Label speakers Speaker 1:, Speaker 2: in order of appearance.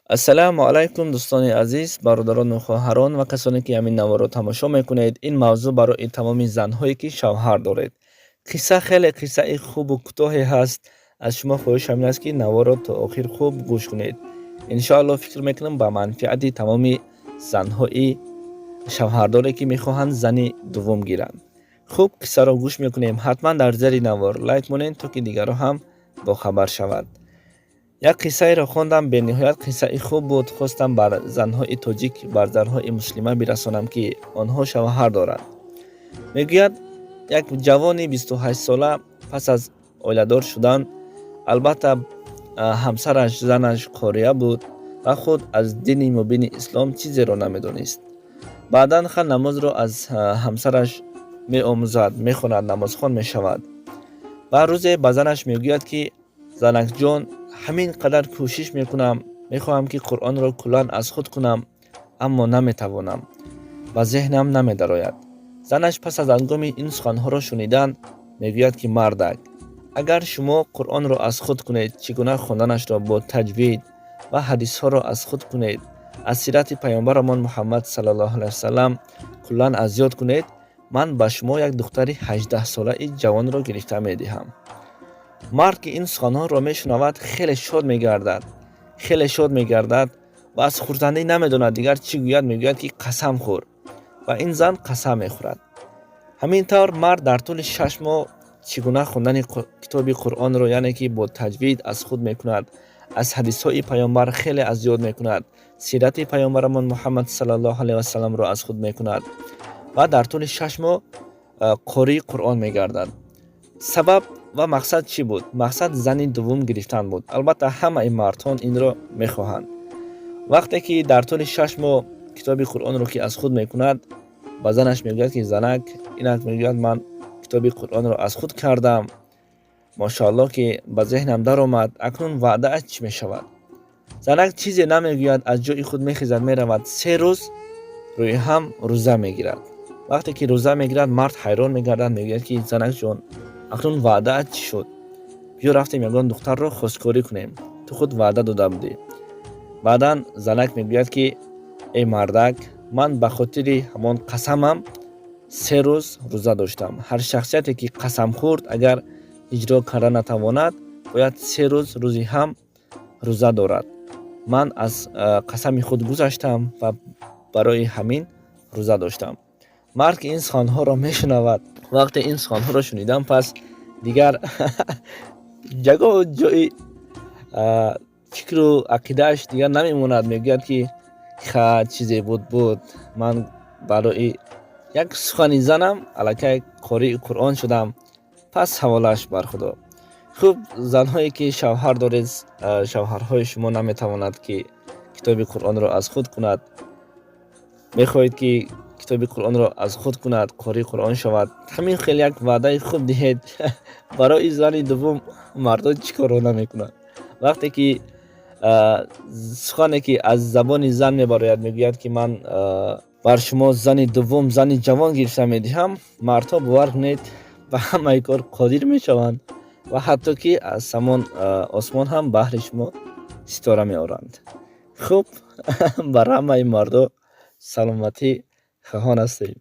Speaker 1: Ассалому алайкум, дӯстони азиз, бародарону хоҳарон ва касоне, ки ҳамин наворро тамошо мекунед. Ин мавзӯъ барои тамоми занҳое, ки шавҳар доред. Қисса хеле қиссаи хубу кӯтоҳе ҳаст. Аз шумо хоҳиш ҳамин аст, ки наворро то охир хуб гӯш кунед. Иншоалло, фикр мекунам, ба манфиати тамоми занҳои шавҳардоре, ки мехоҳанд зани дуввум гиранд. Хуб, қиссаро гӯш мекунем. Ҳатман дар зери навор лайк монед, то ки дигарро ҳам бохабар шавад. Як қиссаеро хондам, бениҳоят қиссаи хуб буд. Хостам бар занҳои тоҷик, бар занҳои муслима бирасонам, ки онҳо шавҳар доранд. Мегӯяд, як ҷавони 28-сола пас аз оиладор шудан, албатта, ҳамсараш, занаш қория буд ва худ аз дини мубини ислом чизеро намедонист. Баъдан ха намозро аз ҳамсараш меомӯзад, мехонад, намозхон мешавад ва рӯзе ба занаш мегӯяд, ки: «Занакҷон, ҳамин қадар кӯшиш мекунам, мехоҳам, ки Қуръонро куллан аз худ кунам, аммо наметавонам, ба зеҳнам намедарояд». Занаш пас аз ҳангоми ин суханҳоро шунидан мегӯяд, ки: «Мардак, агар шумо Қуръонро аз худ кунед, чӣ гуна хонданашро бо таҷвид ва ҳадисҳоро аз худ кунед, аз сирати паёмбарамон Муҳаммад саллаллоҳу алайҳи васалам куллан аз ёд кунед, ман ба шумо як духтари 18-солаи ҷавонро гирифта медиҳам». Мард ки ин суханҳоро мешунавад, хеле шод мегардад, хеле шод мегардад ва аз хурсандӣ намедонад дигар чӣ гӯяд. Мегӯяд, ки: «Қасам хӯр». Ва ин зан қасам мехӯрад. Ҳамин тавр мард дар тӯли 6 моҳ чӣ гуна хондани китоби Қуръонро, яъне ки бо таҷвид, аз худ мекунад, аз ҳадисҳои паёмбар хеле аз ёд мекунад, сирати паёмбарамон Муҳаммад саллаллоҳу алайҳи васалламро аз худ мекунад ва дар тӯли 6 моҳ қории Қуръон мегардад. Сабаб ва мақсад чӣ буд? Мақсад зани дуввум гирифтан буд. Албатта, ҳамаи мардҳон инро мехоҳанд. Вақте ки дар тӯли 6 моҳ китоби Қуръонро ки аз худ мекунад, ба занаш мегӯяд, ки: «Занак, инак», мегӯяд, «ман китоби Қуръонро аз худ кардам, мошоалло, ки ба зеҳнам даромад. Акнун ваъдаат чӣ мешавад?» Занак чизе намегӯяд, аз ҷои худ мехезад, меравад, 3 рӯз рӯи ҳам рӯза мегирад. Вақте ки рӯза мегирад, мард ҳайрон мегардад, мегӯяд, ки: «Занакҷон, акнун ваъдаат чӣ шуд? Биё, рафтем, ягон духтарро хосткорӣ кунем, ту худ ваъда дода будӣ». Баъдан занак мегӯяд, ки: «Эй мардак, ман ба хотири ҳамон қасамам 3 рӯз рӯза доштам. Ҳар шахсияте, ки қасам хӯрд, агар иҷро карда натавонад, бояд 3 рӯз рӯзи ҳам рӯза дорад. Ман аз қасами худ гузаштам ва барои ҳамин рӯза доштам». Мард ки ин суханҳоро мешунавад, вақте ин суханҳоро шунидам, пас дигар ягон ҷои фикру ақидааш дигар намемонад. Мегӯяд, ки: «Ха, чизе буд, буд. Ман барои як сухани занам аллакай қории Қуръон шудам. Пас ҳаволааш бар Худо». Хуб, занҳое, ки шавҳар доред, шавҳарҳои шумо наметавонад, ки китоби Қуръонро аз худ кунад, мехоҳед, ки китоби Қуръонро аз худ кунад, қории Қуръон шавад, ҳамин хел як ваъдаи хуб диҳед. Барои зани дуввум мардон чӣ корро намекунанд? Вақте ки сухане ки аз забони зан мебарояд, мегӯяд, ки: «Ман бар шумо зани дуввум, зани ҷавон гирифта медиҳам», мардҳо, бовар кунед, ба ҳамаи кор қодир мешаванд ва ҳатто ки аз ҳамон осмон ҳам баҳри шумо ситора меоранд. Хуб, бар ҳамаи мардо саломатӣ хоҳон ҳастем.